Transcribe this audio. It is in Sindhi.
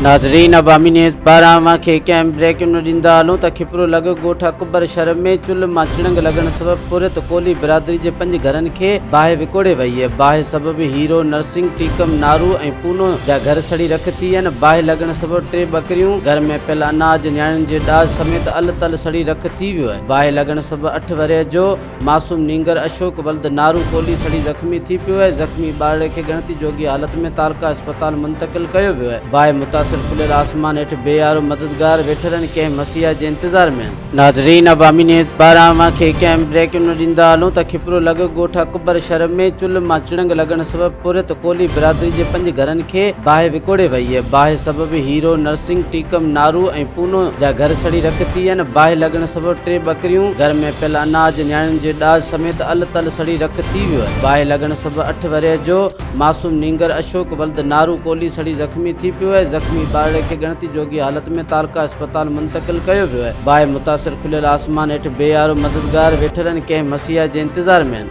ناظرين عوامي نيوز پاران اوهان کي هڪ اهم بريڪنگ نيوز ڏيندا هلون ته کپرو لڳ ڳوٺ اڪبر شھر ۾ چلهه مان چڻنگ لڳڻ سبب پورهيت ڪولهي برادري جي پنج گهرن کي باهه وڪوڙي وئي باهه سبب هيرو نرسنگ ٽيڪم نارو ۽ پونو جا گهر سڙي رک ٿي ويا باهه لڳڻ سبب ٽي ٻڪريون گهر ۾ پيل اناج نياڻين جي ڏاج سميت ال تل سڙي رک ٿي ويو باهه لڳڻ سبب اٺ ورهيه جو معصوم نينگر اشوڪ ولد نارو ڪولهي سڙي زخمي ٿي پيو آهي، زخمي ٻارڙي کي ڳڻتي جوڳي حالت ۾ تعلقه اسپتال منتقل ڪيو ويو آهي، باهه متاثر کليل آسمان هيٺ بي يارو مددگار ويٺل آهن ڪنهن مسيحا جي انتظار ۾ آهن. ناظرين عوامي نيوز پاران اوهان کي هڪ اهم بريڪنگ نيوز ڏيندا هلون ته کپرو لڳ ڳوٺ اڪبر شھر ۾ چلهه مان چڻنگ لڳڻ سبب پورهيت ڪولهي برادري جي پنج گهرن کي باهه وڪوڙي وئي، باهه سبب هيرو، نرسنگ، ٽيڪم، نارو ۽ پونو جا گهر سڙي رک ٿي ويا، باهه لڳڻ سبب ٽي ٻڪريون، گهر ۾ پيل اناج، نياڻين جي ڏاج سميت ال تل سڙي رک ٿي ويو، باهه لڳڻ سبب اٺ ورهيه جو معصوم نينگر اشوڪ ولد نارو ڪولهي سڙي زخمي ٿي پيو آهي، زخمي ٻارڙي کي ڳڻتي جوڳي حالت ۾ تعلقه اسپتال منتقل ڪيو ويو آهي، باهه متاثر کليل آسمان هيٺ بي يارو مددگار ويٺل آهن، ڪنهن مسيحا جي انتظار ۾ آهن.